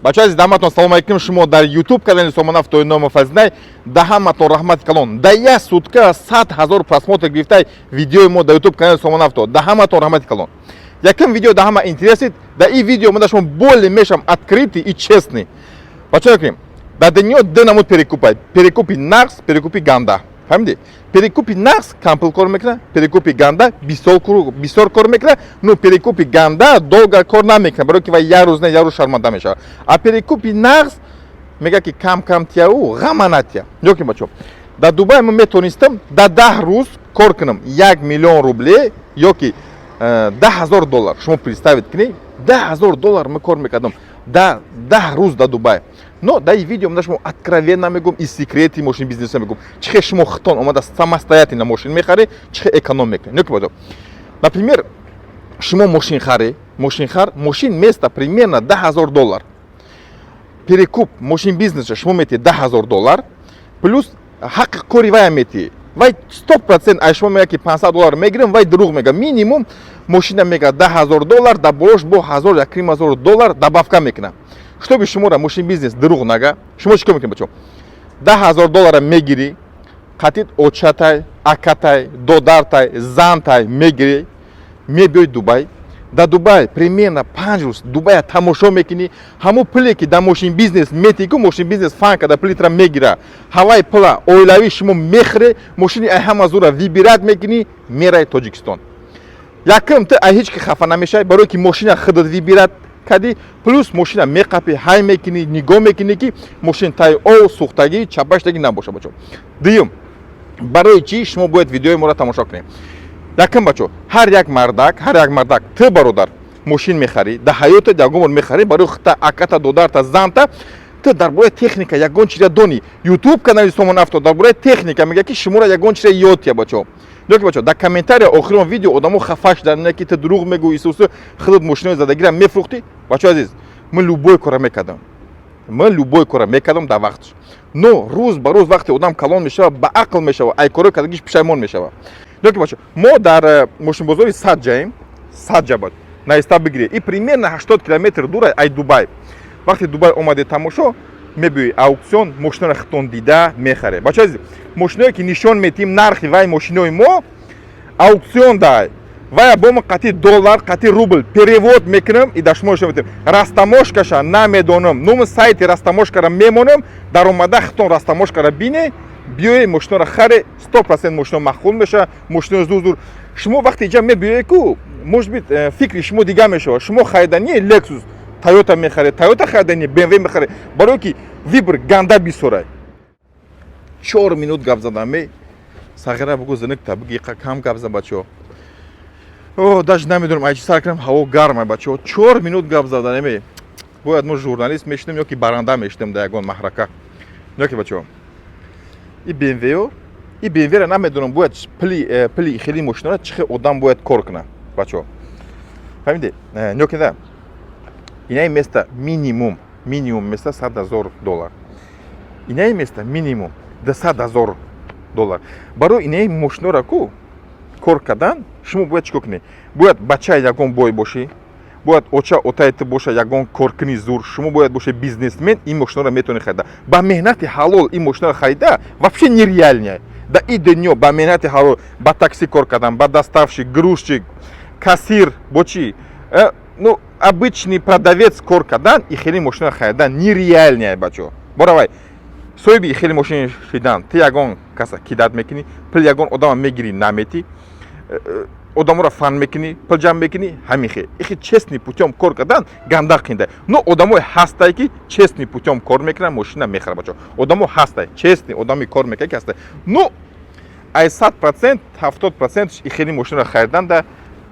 Бачаҳои азиз, даҳаматон салом алейкум. Шумо дар YouTube канали Сомон Авто Номи Фазинай. Даҳаматон раҳмати калон. Да як сутка 100 000 просмотр гирифтай видеои мо дар YouTube канали Сомон Авто. Даҳаматон раҳмати калон. Якум видео да ҳама интересит. Да и видео мо да шумо более мешам открытый и честный. Бачаҳо, кунем. Дар дунё ду намуд перекупай. Перекупи нағз, перекупи ганда. Фаҳмидӣ? Перекупи нағз кам пул кор мекунад, перекупи ганда бисёр кор мекунад, но перекупи ганда долго кор намекунад, барои ки вай як рӯз не, як рӯз шарманда мешавад. А перекупи нағз мегӯяд, ки кам кам тияу, ғама натия. Нигоҳ кунед, бачаҳо. Дар Дубай ман метонистам дар 10 рӯз кор кунам 1 миллион рубле ё ки 10 000 доллар. Шумо представить кунед, 10 000 доллар ман кор мекардам да 10 рӯз дар Дубай. Но дар ин видео ман шумо откровенно мегӯм и секрети мошин бизнеса мегӯм. Чӣ хел шумо худтон омада самостоятельно мошин мехаред, чӣ хел эконом мекунед. Нигоҳ кунед, бачаҳо. Например, шумо мошин харед, мошинхар, мошин места примерно 10 000 доллар. Перекуп мошин бизнеса шумо метиҳед 10 000 доллар, плюс ҳаққи кори вайам метиҳед. Вай 100% аз шумо мегӯяд, ки 500 доллар мегирам, вай дурӯғ мегӯяд. Минимум мошина мегӯяд 10 000 доллар, дар болош бо ҳазор, 1500 доллар добавка мекунад. Чтобы шуморо мошин бизнес дурӯғ нага, шумо чӣ кор мекунед, бачаҳо? 10 000 доллара мегирӣ, қатит очатай, акатай, додартай, зантай мегирӣ, мебиёй Дубай. Дар Дубай примерно 5 рӯз Дубая тамошо мекунӣ. Ҳамон пуле, ки дар мошин бизнес метиҳӣ, ку мошин бизнес фан карда пулитра мегира, ҳаваи пула оилавӣ шумо мехӯре, мошини ай ҳама зура выбирать мекунӣ, мераи Тоҷикистон. Якум, ту ай ҳеҷ ки хафа намешавӣ, барое ки мошина худат выбирать кардӣ, плюс мошина меқапӣ, ҳай мекунӣ, нигоҳ мекунӣ, ки мошин таи ов сӯхтагӣ, чапаштагӣ набошад, бачо. Дуюм, барои чӣ шумо бояд видеои моро тамошо кунед? Якум, бачо, ҳар як мардак, ҳар як мардак, ту, бародар, мошин мехарӣ, дар ҳаётат ягон бор мехарӣ барои худта, аката, додарта, занта. Ту дар бораи техника ягон чиза донӣ. Ютуб канали Сомон Авто дар бораи техника мегӯяд, ки шуморо ягон чиза ёд тия, бачаҳо. Ки бачаҳо, дар комментария охирон видео одамо хафа шудан, ки ту дурӯғ мегӯ, исусу худат мошинои задагира мефурӯхтӣ. Бачаҳо азиз, ман любой кора мекардам, ман любой кора мекардам дар вақтш, но рӯз ба рӯз вақте одам калон мешавад, ба ақл мешавад, ай корои кардагиш пушаймон мешавад. Ки бачаҳо, мо дар мошинбозори Саҷаем. Саҷа бад наиста бигиред и примерно 80 километр дура ай Дубай. Вақте Дубай омаде тамошо, мебиёи аукцион, мошиноро худтон дида мехаред. Бачаҳо азиз, мошиное ки нишон метиҳем, нархи вай мошинои мо аукцион дай, вая бо мо қати доллар, қати рубл перевод мекунам и дар шумо нишон метиҳем. Растаможкаша намедонам, номи сайти растаможкара мемонам, даромада худтон растаможкара бине, биёе, мошиноро харе. 100% мошино махқул мешавад, мошинои зур зур. Шумо вақте иҷа мебиёе ку, может быть, фикри шумо дигар мешавад. Шумо харидани Лексус, Тойота мехаред, Тойота харидани БМВ мехаред, барое ки выбор ганда бисорай. 4 минут гап задам. Ме сағира бугу, зиникта буги, кам гап зад, бачаҳо. О, даже намедонам, ай чи сар кунам, ҳаво гарма, бачаҳо. 4 минут гап задан эме бояд мо журналист мешудем ё ки баранда мешудем дар ягон маҳрака. Ё ки, бачаҳо, и БМВ, и БМВ-ра намедонам, бояд пули хеле мошинора чӣ хел одам бояд кор кунад, бачаҳо, фаҳмиде? Ё ки да инаи места минимум места 100 000 доллар, инаи места минимум 200 000 доллар. Барои инаи мошинора ку кор кардан шумо бояд чӣ кор кунед? Бояд бачаи ягон бой бошӣ, бояд оча отаи ту боша ягон коркуни зур, шумо бояд боше бизнесмен. Ин мошиноро метавонед харида ба меҳнати ҳалол. Ин мошиноро харида вообще нереально да и дунё. Ба меҳнати ҳалол, ба такси кор кардан, ба доставщик, грузчик, кассир, бо чӣ, ну, обычный продавец кор кардан и хеле мошина харидан нереально, бачаҳо. Боравай соҳиби хеле мошини шидан, ту ягон каса кидать мекунӣ, пул ягон одама мегирӣ, наметӣ, одаморо фан мекунӣ, пул ҷамъ мекунӣ. Ҳамин хел ихи честный путём кор кардан ганда қинда. Но одамое ҳастае, ки честный путём кор мекунанд, мошина мехаранд. Бачаҳо, одамо ҳастай, честный одами кор мекунад, ки ҳастай, но ай 100%, 70% и хели мошинаро харидан да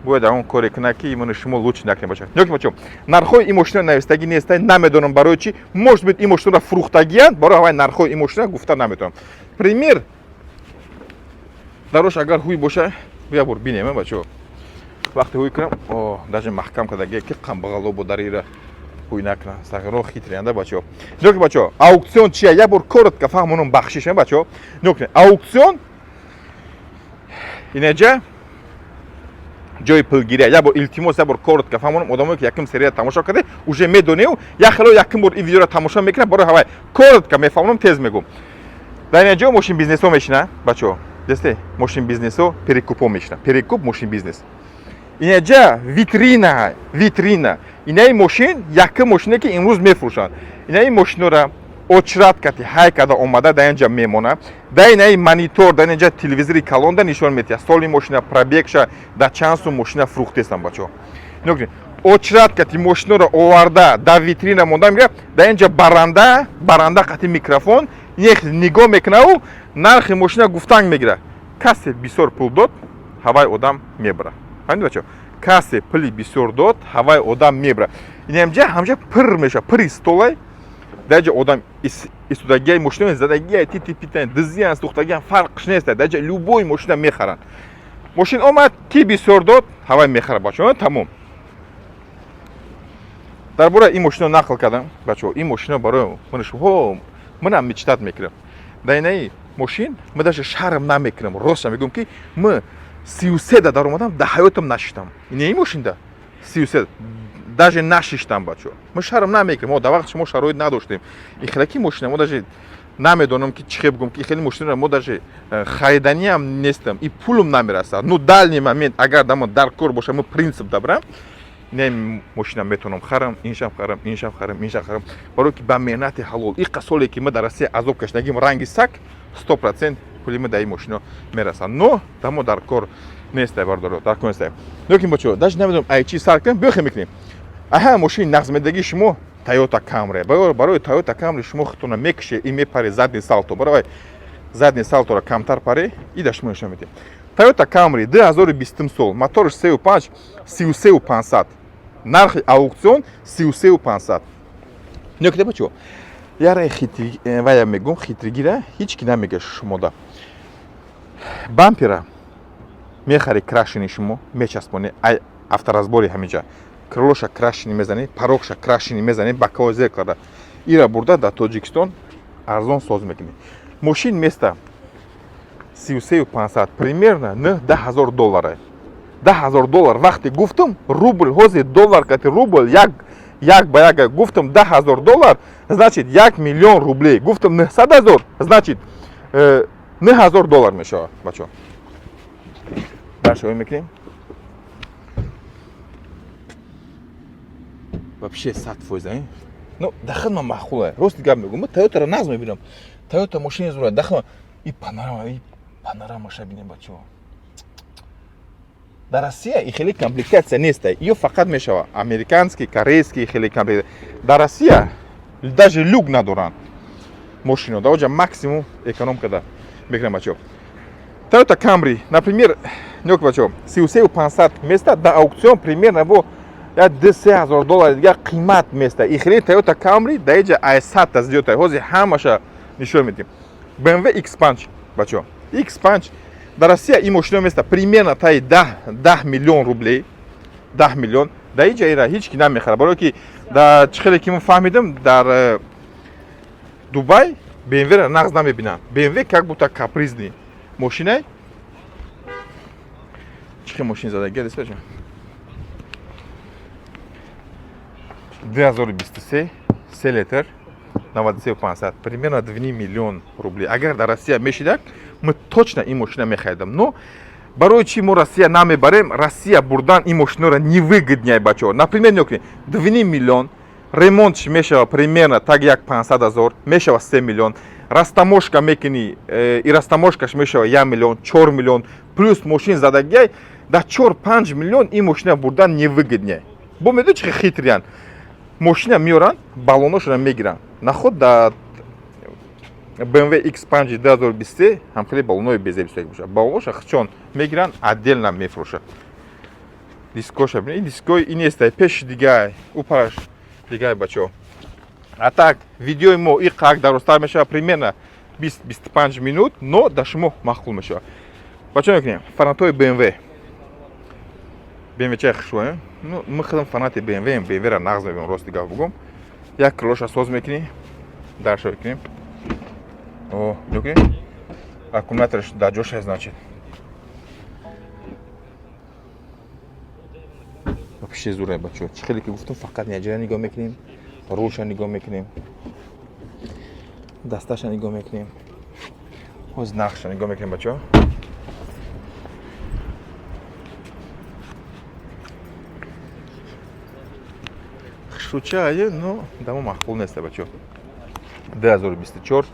бояд ягон коре кунад, ки имони шумо лучше накунед, бача. Ё ки, бачаҳо, нархҳои ин мошина навистагӣ нестай, намедонам барои чӣ. Может быть, ин мошинаро фурӯхтагиянд, барои ҳавай нархҳои ин мошина гуфта наметавонам. Пример дарош агар ҳуй боша, як бор бинем, бачаҳо. Вақте ҳуй кунам, о, даже маҳкам кардагия, ки қамбағало бо дарира ҳуй накунам. Сағиро хитриянд, бачаҳо. Нигоҳ ки, бачаҳо, аукцион чия, як бор коротко фаҳмонам, бахшиш, бачаҳо. Нигоҳ кунед, аукцион инаҷа. Ҷои пулгирия як бор, илтимос, як бор коротко фаҳмонам. Одамое, ки якум серия тамошо карде, уже медонеу, як хело якум бор ин видеоро тамошо мекунад, барои ҳавай коротко мефаҳмонам, тез мегӯм. Дар ин ҷо мошин бизнесҳо мешина, бачаҳо, десте, мошин бизнесҳо, перекупҳо мешина, перекуп, мошин бизнес. Инаҷа витрина, витрина. Инаи мошин якум мошине, ки имрӯз мефурӯшанд. Инаи мошинора очередь кати ҳай када омада, дар инҷа мемона. Дар инаи монитор, дар инҷа телевизори калонда нишон метиҳад соли мошина, пробегша, дар чанд сум мошина фурӯхтестам. Бачаҳо, нигоҳ кунед, очередь кати мошиноро оварда, дар витрина монда мегӯяд. Дар инҷа баранда қати микрофон нигоҳ мекунаву нархи мошина гуфтанг мегирад. Касе бисёр пул дод, ҳавай одам мебарад. Фаҳмид, бачаҳо? Касе пули бисёр дод, ҳавай одам мебарад. Инамҷа ҳамҷа пир мешавад, пири столай. Дар ҷа одам истодагиай, мошина задагиай, тити питан, дизиян, сӯхтагиан, фарқш нест. Дар ҷа любой мошина мехаранд. Мошин омад, ки бисёр дод, ҳавай мехарад, бачаҳо, тамом. Дар бораи ин мошино нақл кардам, бачаҳо. Ин мошино барои ман, шумо, манам мечтать мекунам дар инаи мошин. Ма даже шарм намекунам, ростша мегӯям, ки ма 33-да даромадам, дар ҳаётам нашиштам инаи мошинда, 33 даже нашиштам. Бачаҳо, ма шарм намекунам. Мо дар вақти шумо шароит надоштем. Ин хелаки мошина мо даже намедонам, ки чӣ хел бигӯм, ки хеле мошинаро мо даже хариданиам нестам и пулум намерасад. Ну, дальний момент, агар дамо дар кор боша, мо принцип дабрам, ин мошина метавонам харам, иншам харам, иншам харам, иншам харам, барое ки ба меҳнати ҳалол иқа соле, ки ма дар Россия азоб кашидагим ранги сак, 100% пули ма дар ин мошино мерасад. Но дамо дар кор нестай, бардоро, дар кор нестай. Лекин, бачо, даже намедонам, ай чӣ сар кунем. Биёхе мекунем. Аҳа, мошини нағзмедагии шумо Тойота Камри. Барои Тойота Камри шумо худтона мекише и мепаре задний салто. Барои задний салторо камтар паре и да шумо нишон медиҳем. Тойота Камри 2020 сол, моторш 3,5, 33 500, нархи аукцион 33 500. Нёкида, бачо, яра хитри вая мегум, хитригира ҳеҷ ки намега. Шумода бампера мехари, крашеный, шумо мечаспонӣ ай авторазбори ҳамиҷа, крылоша крашеный мезанӣ, порогша крашеный мезанӣ, боковой зеркала. Ира бурда дар Тоҷикистон арзон соз мекунӣ. Мошин места 33 500, примерно 9-10 ҳазор доллара. 10 000 доллар вақте гуфтум, рубл ҳозир доллар кати рубл як як ба як. Гуфтум 10 000 доллар, значит, 1 миллион рублей. Гуфтум 900 000, значит, 9000 доллар мешавад. Бачо, дальше мекунем. Вообще 100%. Ну, дахил ман маъқуле, рости гап мегӯм. Ма Тойотаро нағз мебинам, Тойота мошини зура. Дахил и панорама, и панорамаша бинем, бачаҳо. Дар Россия и хеле комплектация нест, ё фақат мешава американский, корейский. Хеле комплектация дар Россия даже люк надоранд мошино. Дар оҷа максимум эконом карда мекунам, бачаҳо. Тойота Камри, например, нёк, бачаҳо, 33 500 места, дар аукцион примерно во як 2-3 ҳазор доллари дигар қимат места. И хеле Тойота Камри дар иҷа ай 100-та зиёдта. Ҳозир ҳамаша нишон медиҳем. BMW X5, бачаҳо, X5 дар Россия ин мошино места примерно таи 10 миллион рублей, 10 миллион. Дар иҷа ира ҳеҷ ки намехарад, барое ки дар чӣ хеле ки ман фаҳмидам, дар Дубай BMW-ро нағз намебинанд. BMW как будто капризный мошинай. Чӣ хел мошин задагия дес, бача? 2023, 3 литр, 93 500, примерно 2 миллион рублей. Агар дар Россия мешидак, мы точно ин мошина мехаридам. Но барои чӣ мо Россия намебарем? Россия бурдан ин мошиноро невыгодней, бачаҳо. Например, нигоҳ кунед, 2 миллион, ремонтш мешава примерно так як 500 ҳазор, мешава 3 миллион. Растаможка мекунӣ, и растаможкаш мешава 1 миллион, 4 миллион, плюс мошин задагиай, дар 4-5 миллион ин мошина бурдан невыгодней. Бо медони, чӣ хитриян? Мошина меоранд, баллоношона мегиранд. Наход дар BMW X5 2023 ҳам хеле баллонои безеб бошад, баллоноша хчон мегиранд, отдельно мефурӯшад. Дискоша бинед, ин дискои ин нестай, пеши дигай, ӯ параш дигай, бачаҳо. А так видеои мо и қак дарозтар мешавад, примерно 20-25 минут, но дар шумо маъқул мешавад. Бачаҳо, мекунем фанатҳои BMW. BMW чай хушрӯ. Ну, мы худам фанати BMW, BMW-ра нағз мебинам, рости гап бугум. Як крылоша соз мекунӣ, дарша мекунем. О, мекунӣ, аккумуляторш дар ҷоша, значит. Вообще зура, бачо. Чӣ хеле ки гуфтам, фақат яҷара нигоҳ мекунем, рулша нигоҳ мекунем, дасташа нигоҳ мекунем, ҳоз нархша нигоҳ мекунем, бачо. Хушрӯчае, но дамо маъқул неста, бачо. 2024,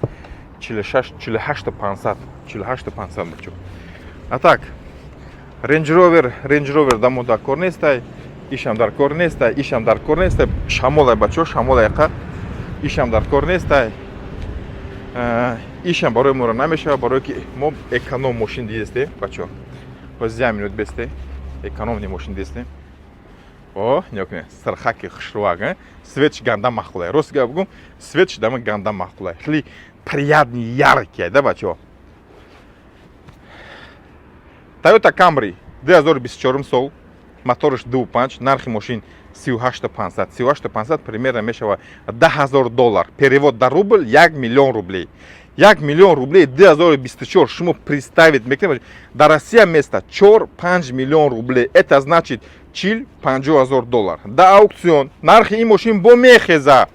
46, 48 500, 48 500, бачо. А так Range Rover, Range Rover дамо дар кор нестай, ишам дар кор нестай, ишам дар кор нестай. Шамолай, бачо, шамолай яқа. Ишам дар кор нестай. Ишам барои моро намешава, барое ки мо эконом мошин дидестем, бачо. Боз як минут бесте, экономный мошин дидестем. О, нигоҳ кунед, сирхаки хушрӯак, цветш ганда маъқулай. Рост гап бигӯм, цветш дама ганда маъқулай, хеле приятный, яркий, да, бачо. Toyota Camry 2024 сол, мотораш 2.5, нархи мошин 38500. 38500 примерно мешава 10 000 доллар, перевод дар рубл 1 миллион рублей. 1 миллион рублей 2024, шумо представить мекунед? Дар Россия место 4-5 миллион рублей, это значит 40-50 ҳазор доллар. Да, аукцион нархи ин мошин бо мехеза.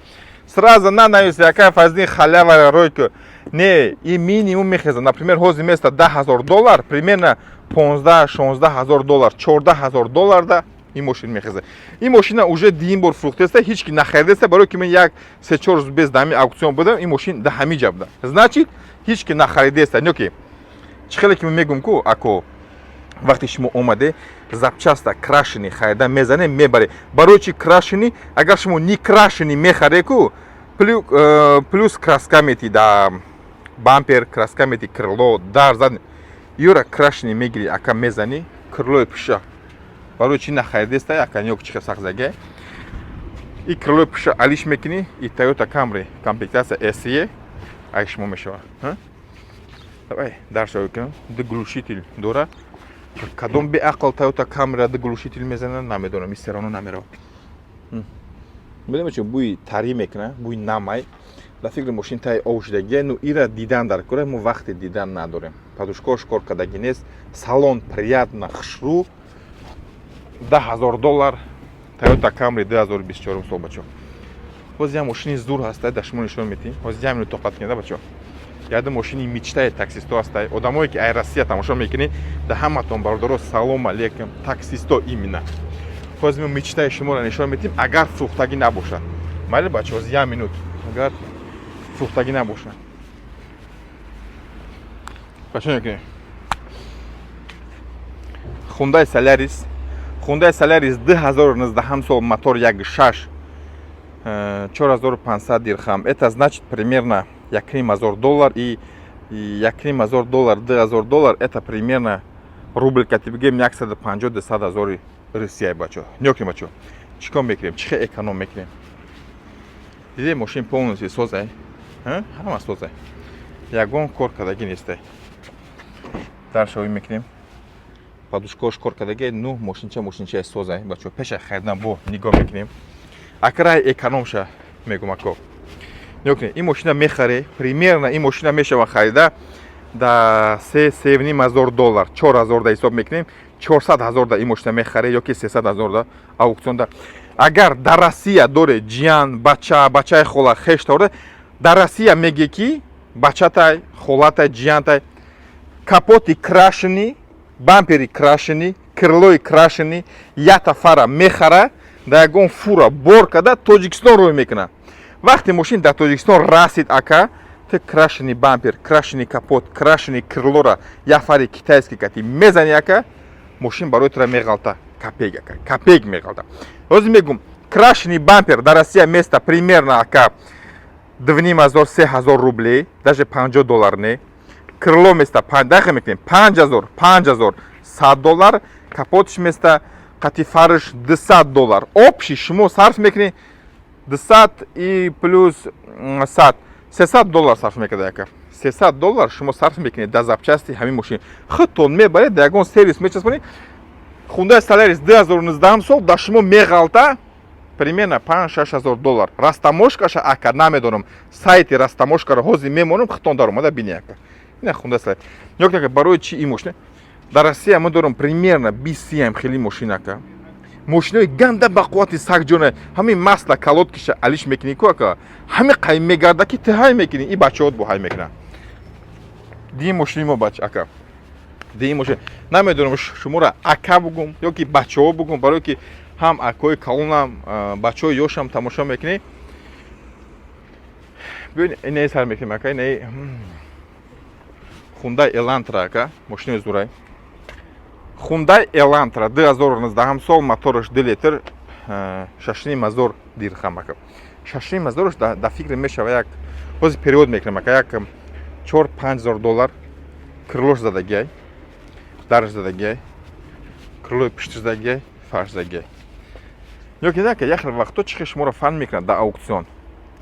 Сразу нанависе, якая фазни халява ройка. Не, и минимум мехеза. Например, ҳозир место 10 ҳазор доллар, примерно 15-16 ҳазор доллар, 14 ҳазор доллар да ин мошин мехеза. Ин мошина уже дуюм бор фурӯхтеста, ҳеҷ ки нахаридеста, барои ки ман як се-чор рӯз без дар ҳамин аукцион будам, ин мошин да ҳамин ҷа буда. Значит, ҳеҷ ки нахаридеста. Нё ки чӣ хеле ки ман мегӯм ку, ако вақте шумо омаде, запчаста крашеный харида мезане, мебаре. Барои чи крашеный? Агар шумо не крашеный мехаре ку, плюс краска мети да бампер, краска мети крыло, дар зад. Юра крашеный мегири, ака, мезани крылои пиша. Барои чи нахаридеста, ака? Нёк чи сахзаге и крылои пиша алиш мекунӣ, и Toyota Camry комплектация SE ай шумо мешава. Давай даршо кунам. Ду глушитель дора. Кадом беақл Toyota Camry ду глушитель мезана, намедонам, и серано намерава. Медонам, чи бӯи тарӣ мекуна, бӯи намай. Дар фикри мошин таи ов шудагия. Ну, ира дидан дар кора, мо вақти дидан надорем. Подушкош кор кардагӣ нест, салон приятно, хушрӯ. 10 000 доллар Toyota Camry 2024 сол, бачо. Боз як мошини зур ҳаста, дар шумо нишон медиҳем. Ҳозир як минут тоқат кунед, бачо. Яде мошини мечтаи таксисто ҳастай. Одамое ки ай Россия тамошо мекунӣ, да ҳаматон, бародаро, салом алейкум. Таксисто именно. Ҳозир мо мечтаи шуморо нишон медиҳем, агар фурӯхтагӣ набошад. Майли, бачо, ҳозир як минут, агар фурӯхтагӣ набошад. Бачо, мекунем Хундай Солярис. Хундай Солярис 2019 сол, мотор 1.6, 4500 дирхам, это значит примерно 1,5 ҳазор доллар. И 1,5 ҳазор доллар, 2000 доллар, это примерно рубл кати бигем 150 200 ҳазори Русия, бачо. Нёкунем, бачо, чӣ кор мекунем, чӣ хел эконом мекунем? Диде, мошин полностью созай, ҳама созай, ягон кор кардагӣ нестай. Даршавӣ мекунем, подушкош кор кардаги. Ну, мошинча, мошинчаи созай, бачо. Пеша харидан бо нигоҳ мекунем. Акрай экономша мегум, ако. Нигоҳ кунед, ин мошина мехаре, примерно ин мошина мешава харида да 3-3,5 ҳазор доллар, 4000 да ҳисоб мекунем, 400 ҳазор да ин мошина мехаре ё ки 300 ҳазор да аукционда. Агар дар Россия доре ҷиян, бача, бачаи хола, хеш торе дар Россия, меге ки бачатай, холатай, ҷиянтай, капоти крашеный, бампери крашеный, крылои крашеный, ята фара мехара, дар ягон фура бор карда Тоҷикистон рӯй мекунад. Вақте мошин дар Тоҷикистон расид, ака, ту крашеный бампер, крашеный капот, крашеный крылора як фари китайский кати мезани, ака, мошин барои тура меғалта копеек, ака, копеек меғалта. Ҳозир мегум, крашеный бампер дар Россия место примерно, ака, 2,5 ҳазор, 3000 рублей, даже 50 доллар не. Крыло места, дахе мекунем, 5000, 5100 доллар, капотш места қати фарш 200 доллар. Общий шумо сарф мекунед 200 и плюс 100, 300 доллар сарф мекарда, яка. 300 доллар шумо сарф мекунед дар запчасти ҳамин мошин. Худтон мебаред, дар ягон сервис мечаспонед. Хундай Солярис 2019 сол дар шумо меғалта примерно 5-6 ҳазор доллар. Растаможкаша, ака, намедонам, сайти растаможкаро ҳозир мемонам, худтон даромада бини, ака. Ина Хундай Солярис. Нигоҳ кунед, барои чи ин мошина дар Россия мо дорам примерно 20 ам хели мошин, ака. Мошинои ганда ба қуввати сагҷона, ҳамин масла колодкиша алиш мекунӣ ку, ака, ҳами қай мегарда, ки ту ҳай мекунӣ, и бачаҳот бо ҳай мекунанд. Дии мошини мо, бач, ака, дии мошин. Намедонам, шуморо ака бугум ё ки бачаҳо бугум, барое ки ҳам акои калонам, бачаҳои ёшам тамошо мекунӣ. Бибин, инаи сар мекунем, ака, инаи Хундай Элантра, ака, мошинои зурай. Хундай Элантра, 2019 сол, мотораш 2 литр, 6,5 ҳазор дирхам, ака. 6,5 ҳазораш да фикр мешава як, ҳозир перевод мекунам, ака, як 4-5 ҳазор доллар. Крылош задагиай, дарш задагиай, крылои пуштиш задагиай, фарш задагиай. Ё ки ака, як хел вақто чӣ хел шуморо фан мекунад дар аукцион,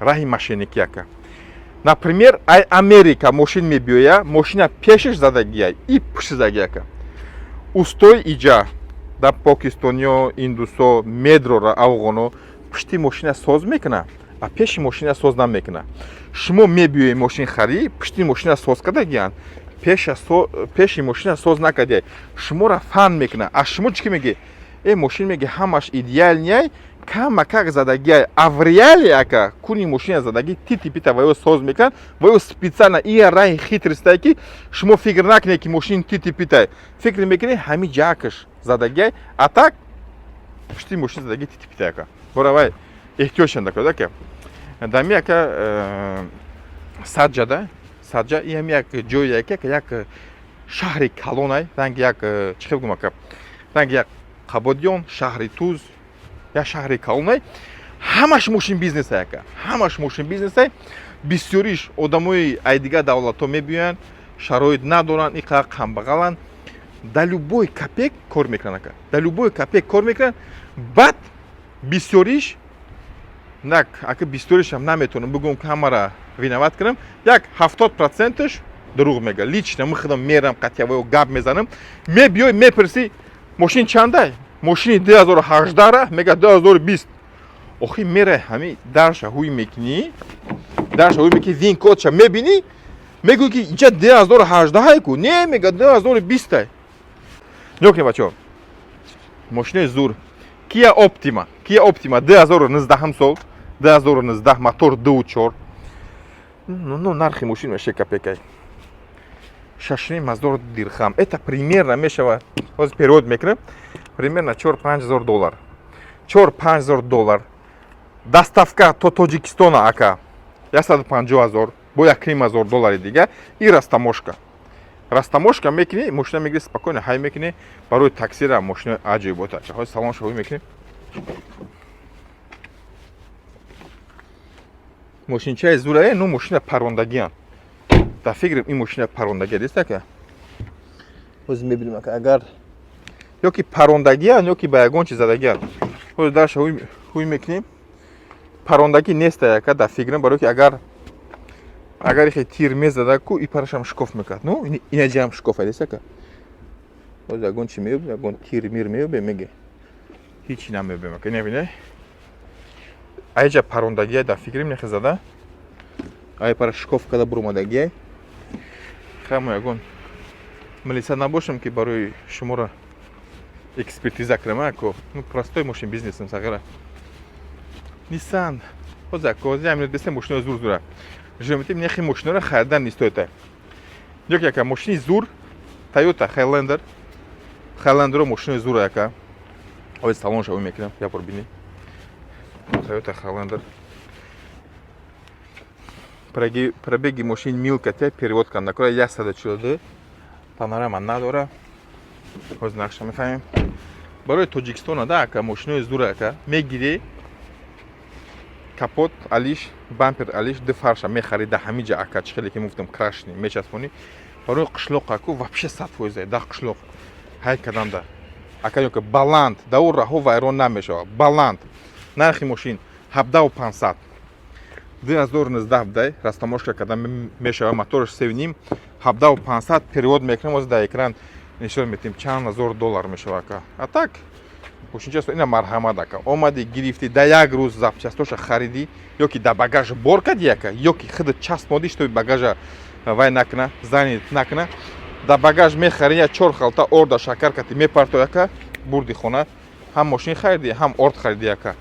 раҳи мошенникӣ, ака. Например, ай Америка мошин мебиёя, мошина пешаш задагиай и пушти задагиай, ака. Устои иҷа дар покистониё, индусо медрора, афғоно пушти мошина соз мекуна, а пеши мошина соз намекуна. Шумо мебиёед, мошин харӣ, пушти мошина соз кардагиянд, пеши мошина соз накардия, шуморо фан мекуна. А шумо чӣ ки мегӣ? Э, мошин, меги, ҳамаш идеальный, камакак задагиай. А в реале, ака, куни мошина задагӣ, тити пита ваё соз мекунанд, ваё специально ия раҳи хитростае, ки шумо фикр накунед, ки мошин тити питай. Фикр мекунед, ҳами ҷакаш задагиай, а так пушти мошин задагӣ, тити питай, ака. Бора вай эҳтиёҷ шанда кунад, ака. Дами, ака, Саҷада, Саҷа иями як ҷое, ака, як шаҳри калонай, ранги як, чӣ хел гум, ака, ранги як Қабодиён, шаҳри Туз, як шаҳри калонай. Ҳамаш мошин бизнесай, ака, ҳамаш мошин бизнесай. Бисёриш одамои ай дигар давлатҳо мебиёянд, шароит надоранд, ин қадар камбағаланд, да любой копейк кор мекунанд, ака, да любой копейк кор мекунанд. Баъд бисёриш нак, ака, бисёришам наметавонам бигӯям, ки ҳамара виноват кунам, як 70%ш дурӯғ мега. Лично ман худам мерам, қатъяваё гап мезанам. Мебиёй, мепурсӣ: «Мошин чандай?» Мошини 2018-ра мега 2020. Охи мерай, ҳами дарша ҳуй мекунӣ, дарша ҳуй мекунӣ, вин кодша мебинӣ, мегӯӣ, ки инҷа 2018 ку, не, мега, 2020. Нигоҳ кунед, бачаҳо, мошинои зур. Кия Оптима, Кия Оптима, 2019 сол, 2019, мотор 2,4. Ну, нархи мошин вообще копейкай, 6,5 ҳазор дирхам. Это примерно мешавад, ҳозир перевод мекунем, примерно 4-5 ҳазор доллар, 4-5 ҳазор доллар. Доставка то Тоҷикистона, ака, 150 000, бо 1,5 ҳазор доллари дига. И растаможка, растаможка мекунӣ, мошина мегири, спокойно ҳай мекунӣ. Барои таксира мошина аҷоибот, ака. Ҳозир салон шавӣ мекунӣ, мошинчаи зурае. Ну, мошина парондагиан, дар фикрем, ин мошина парондагия дист, ака. Ҳозир мебинем, ака, агар ё ки парондагиан, ё ки ба ягон чиз задагиан. Ҳозир дарша ҳуй мекунем. Парондагӣ неста, ака, дар фикрам, барое ки агар ихе тир мезада ку, и парашам шикоф мекард. Ну, инаҷиам шикоф аст, ака. Ҳозир ягон чи меёбем, ягон тир мир меёбем, меге, ҳичи намеёбем, ака. Набине, айҷа парондагия, дар фикрам, нехе зада, ай пара шикоф карда буромадагия. Хамо ягон милиса набошам, ки барои шуморо экспертиза кунам, ако. Ну, простой мошин бизнесам, сағира. Нисан ҳозир, ако, ҳозир як минут бесте, мошинои зур зура жиметим. Нехи мошиноро харидан нестоита. Ёки, ака, мошини зур, Тойота Хайлендер. Хайлендеро мошинои зура, ака. Ҳозир салонша ӯ мекунам, як бор бини. Тойота Хайлендер, пробеги мошин милкате, перевод канда кора 142, панорама надора. Ҳозир нақша мефаҳмем. Барои Тоҷикистона да, ака, мошинои зура, ака. Мегирӣ, капот алиш, бампер алиш, ду фарша мехарӣ да ҳамиҷа, ака, чӣ хеле ки муфтам, крашеный мечаспонӣ. Барои қишлоқ, аку, вообще 100% да қишлоқ ҳай карданда, ака, ёки баланд да ӯ раҳо вайрон намешавад, баланд. Нархи мошин 17 500, 2019 будай, растаможка карда мешавад, мотораш 3,5, 17 500. Перевод мекунем, ҳозир дар экран нишон метиҳем, чанд ҳазор доллар мешавад, ака. А так мошинча ина, марҳамат, ака. Омадӣ, гирифтӣ, да як рӯз запчастоша харидӣ, ё ки да багаж бор кардӣ, ака, ё ки худат часпондӣ, чтобы багажа вай накуна, занят накуна. Да багаж мехарӣ, я чор халта орда, шакар кати мепартои, ака, бурди хона. Ҳам мошин харидӣ, ҳам орд харидӣ, ака.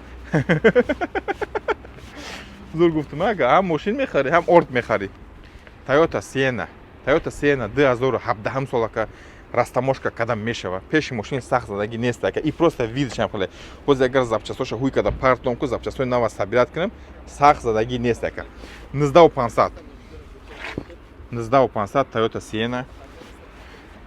Зур гуфтум, ака, ҳам мошин мехарӣ, ҳам орд мехарӣ. Тойота Сиена, Тойота Сиена 2017 сол, ака, растаможка кадам мешава. Пеши мошин сахт задагӣ нест, ака, и просто вид шам хеле. Боз агар запчастоша ҳуй када партом ку, запчастои нава собирать кунам, сахт задагӣ нест, ака. 19 500, 19 500, Тойота Сиена.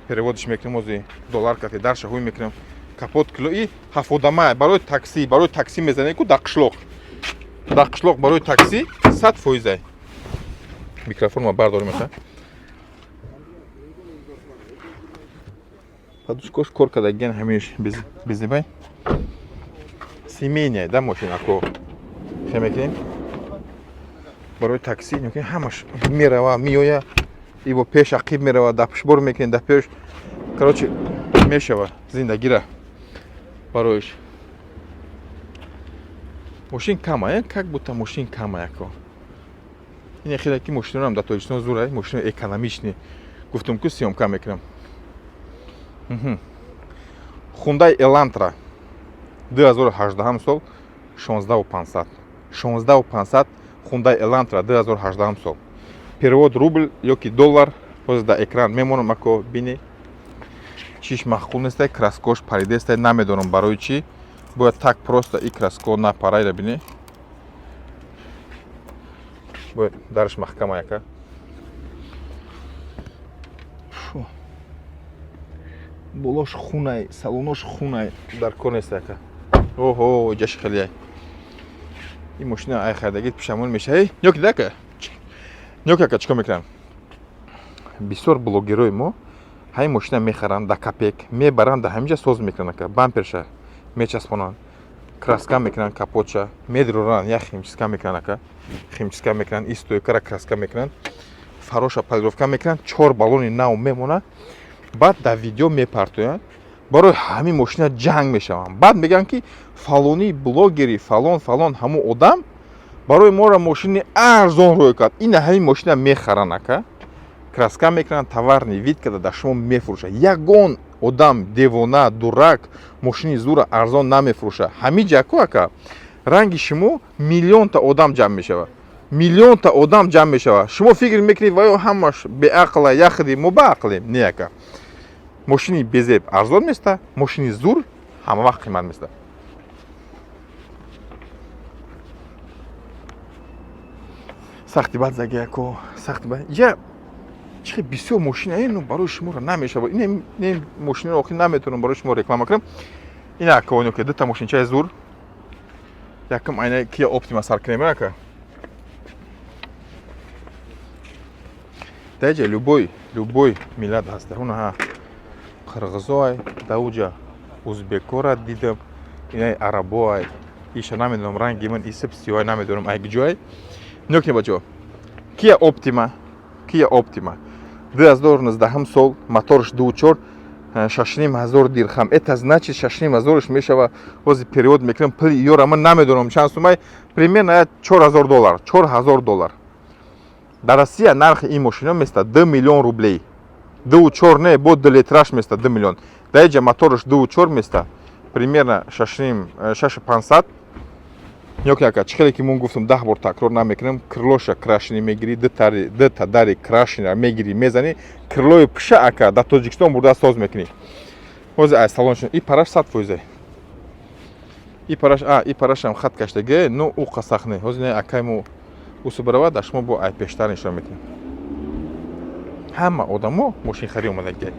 Перевод ш мекунем ози доллар кати, дарша ҳуй мекунем. Капот кило и ҳафодама барои такси, барои такси мезанем ку дар қишлоқ, дар қишлоқ барои такси 100%-ай. Микрофонма бардорим, ака. Подушкош кор кардагиан, ҳамеш безебай. Семейная да мошин, ако, хе мекунем барои такси, ҳамаш мерава, меоя, ибо пеш, ақиб мерава, да пушбор мекунем, да пеш. Короче, мешава зиндагира бароиш. Мошин кама, как будто мошин кама, яко. Ин хеле ки мошинорам дар Тоҷикистон зура, мошино экономичный. Гуфтум ку, съёмка мекунам. Хундай Элантра 2018 сол, 16 500, 16 500, Хундай Элантра 2018 сол. Перевод рубл ёки доллар ҳозир дар экран мемонам, ако, бини. Чиш маъқул нестай, краскош паридестай, намедонам барои чӣ. Бояд так просто и краско напарайра, бини. Бояд дарш маҳкама, яка. Фу. Болош хунай, салонош хунай, дар кор нест, яка. Оҳо, ҷаши хелияй. Ин мошина ай харидагит пишамон мешавӣ. Ёки дака? Ёки, ака, чикор мекунам? Бисёр блогерои мо ҳамин мошина мехаранд, да капек мебаранд, да ҳаминҷа соз мекунанд, ака, бамперша мечаспонанд, краска мекунанд, капотша медроранд, як химчистка мекунанд, ака, химчистка мекунанд, и стойкара краска мекунанд, фароша полировка мекунанд, чор баллони нав мемонад, баъд дар видео мепартоянд, барои ҳамин мошина ҷанг мешаванд. Баъд мегӯянд, ки фалони блогери, фалон фалон, ҳамун одам барои моро мошини арзон рӯй кард. Ина ҳамин мошина мехаранд, ака, краска мекунанд, товарный вид карда дар шумо мефурӯшад. Ягон одам девона, дурак мошини зура арзон намефурӯшад. Ҳамин ҷако, ака, ранги шумо миллионта одам ҷамъ мешавад, миллионта одам ҷамъ мешавад. Шумо фикр мекунед, ваё ҳамаш беақла, яхди мо баақлем. Не, ака, мошини безеб арзон места, мошини зур ҳама вақт қимат места. Сахти бад заги, ако, сахти бад. Я чихе бисёр мошина ну барои шуморо намешавад. Ин мошинаро охир наметавонам барои шумо реклама кунам. Ина, ака, оно ки дута мошинчаи зур. Якум айна Кия Оптима сар кунем, ака. Даҷа любой миллат ҳаст. Ҳуна қирғизоай, дауҷа узбекора дидам, инай арабоай, иша намедонам, ранги ман исиб сиёай, намедонам ай куҷоай. Нёкне, бачаҳо, Кия Оптима, Кия Оптима 2019 сол, моторш 2.4, 6,5 ҳазор дирхам. Это значит, 6,5 ҳазорш мешава, ҳозир перевод мекунам, пули ёра ман намедонам чанд сумай, примерно 4000 доллар, 4000 доллар. Дар Россия нархи ин мошино места 2 миллион рублей. 2.4 не, бо 2 литраш места 2 миллион. Дар иҷа моторш 2.4 места примерно 6,500. Ёки, ака, чӣ хеле ки мон гуфтам, 10 бор такрор намекунам, крылоша крашеный мегирӣ, дута дари крашеный мегирӣ, мезанӣ, крылои пиша, ака, дар Тоҷикистон бурда соз мекунӣ. Ҳозир ай салоншон и параш 100%-е. И параш, а и парашам хат каштаге, ну ӯ қасах не. Ҳозир не, акай мо усу баравад, дар шумо бо ай пештар нишон медиҳем. Ҳама одамо мошинхарӣ омадагия.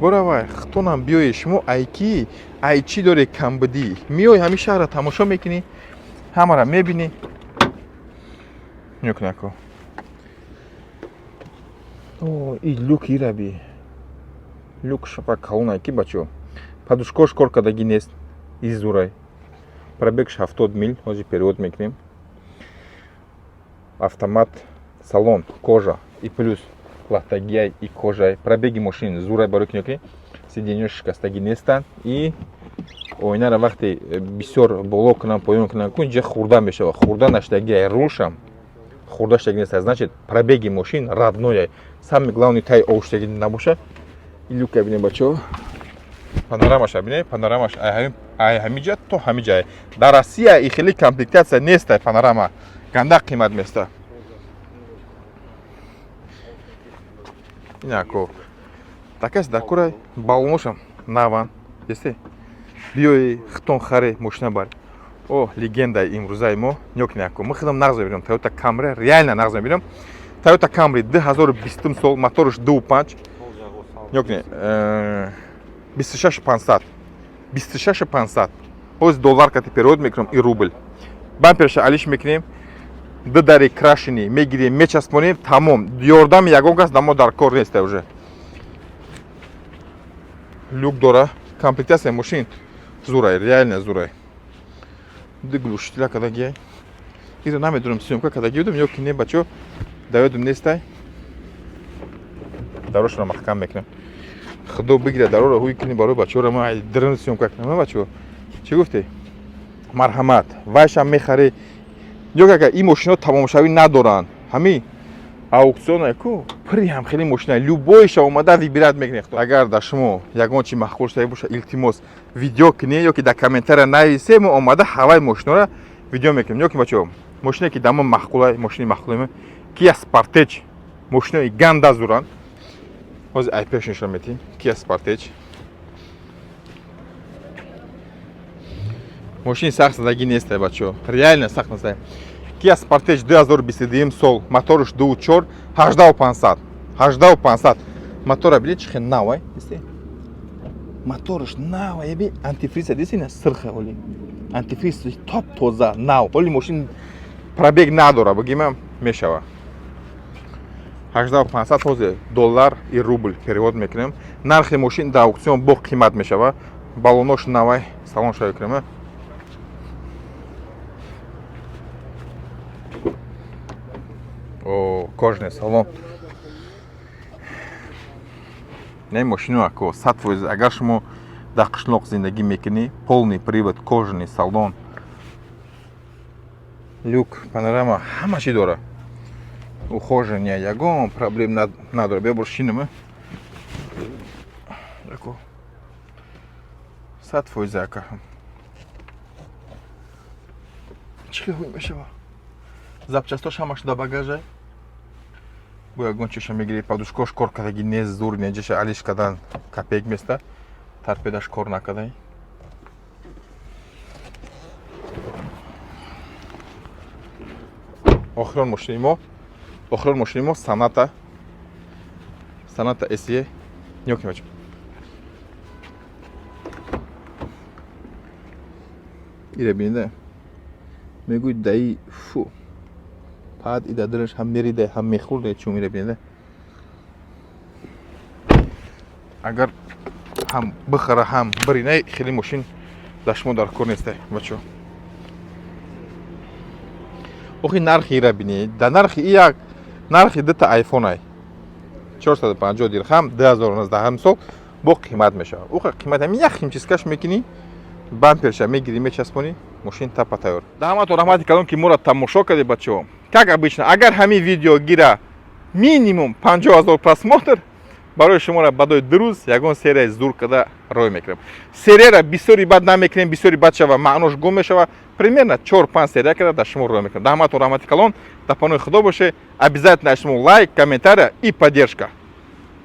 Боравай, хитонам биёе, шумо ай ки, ай чӣ доре камбудӣ? Миёй, ҳамин шаҳрро тамошо мекунӣ, ҳамаро мебинӣ. Нёкун, ако. О, и люк ираби. Люк шапа калонай ки, бачо. Подушкош кор кардагӣ нест. Изурай. Пробегш 70 мил, ҳозир перевод мекунем. Автомат, салон, кожа и плюс латтагиай и кожай. Пробеги мошин зурай, барои ки нёки сиденьёш шикастагӣ нестанд и оинаро вақте бисёр боло кунам, поён кунам, ку инҷа хурда мешавад. Хурда наштагиай, рулшам хурда штаги нест, значит, пробеги мошин родной. Самый главный, тай овштаги набоша. И люка бинем, бачаҳо. Панорамаша бинед, панорамаш ай ҳамиҷа то ҳамиҷа. Дар Россия и хеле комплектация нест, панорама ганда қимат места. Инако такас дар кура баллоношам наван десте. Биёи хитон харе, мошина бар. О, легендаи имрӯзаи мо нёкняко. Мо хидам нағз мебинам Toyota Camry, реально нағз мебинам. Toyota Camry 2020 сол, моторш 2.5. Нёкне, 26500. 26500. Ҳоз доллар кати перевод мекунам и рубль. Бамперша алиш мекунем. Ду дари крашеный мегирем, мечаспонем, тамом. Ёрдами ягон кас дамо дар кор нест уже. Люк дора, комплектация мошин зурай, реально зурай. Ду глушителя кадагиай. Иро намедонам, съёмка кадаги будам ё ки не, бачо, даёдум нестай. Дарошро маҳкам мекунам. Худо бигира дароро ҳуй кунӣ барои бачаҳоро, ма дрн съёмка кунам, бачаҳо. Чӣ гуфтӣ? Марҳамат, вайшам мехарӣ. Ё ака, ин мошино тамомшавӣ надоранд. Ҳами аукциона ку пури ҳам хеле мошина, любойша омада выбирать мекунед. Агар дар шумо ягон чи маъқул шуда боша, илтимос, видео кунед ё ки дар комментария нависе, мо омада ҳаваи мошинора видео мекунем. Ё ки бачаҳо, мошине ки дар мо маъқула, мошини маъқуле Kia Sportage, мошинои ганда зуранд. Ҳозир айпеш нишон метиҳем. Kia Sportage мошини сахт задагӣ нест, бачаҳо, реально сахт назада. Kia Sportage 2022 сол, моторш 2.4, 18500, 18500. Мотора бинед, чӣ хел навай, дисте? Моторш навай, би антифриза диси, на сирха оли. Антифриз топ тоза, нав. Оли мошин пробег надора, бигима мешава. 18500, ҳозир доллар и рубль перевод мекунем. Нархи мошин дар аукцион бо қимат мешава. Баллонош навай, салон шава кунем. О, кожаный салон. Не мошину ако 100%, агар шумо дар қишлоқ зиндагӣ мекунӣ, полный привод, кожаный салон, люк, панорама, ҳама чи дора. Ухоженная, ягон проблем надора. Биё, бор шинам. Ако 100% ака. Чӣ хел мешава? Запчастош ҳамаш дар багажай. Бо ягон чиша мегири, подушкош кор кардаги не, зур неҷаша алиш кардан копеек места, торпедаш кор накардай. Охирон мошини мо, охирон мошини мо Соната, Соната SE. Нёки, бача, ира бинеда, мегӯй даи фу пад ида дилаш ҳам мерида, ҳам мехӯрда, чун ира бинеда, агар ҳам бихара, ҳам биринай, хеле мошин дар шумо дар кор нестай, бачо. Охи нархи ира бинед, дар нархи и як нархи дута айфонай, 450 дирҳам, 2019 сол, бо қимат мешавад. Уха қимат ҳами як химчисткаш мекунӣ, бамперша мегирӣ, мечаспонӣ, мошин тапа тайёр. Да ҳаматон раҳмати калон, ки моро тамошо кардед, бачаҳо. Как обычно, агар ҳамин видео гира минимум 50 000 просмотр, барои шуморо баъдои 2 рӯз ягон серияи зур карда рой мекунем. Серияра бисёри бад намекунем, бисёри бад шава, маънош гум мешава. Примерно 4-5 серия карда дар шумо рой мекунем. Да ҳаматон раҳмати калон, дар паноҳи Худо боше. Обязательно шумо лайк, комментария и поддержка.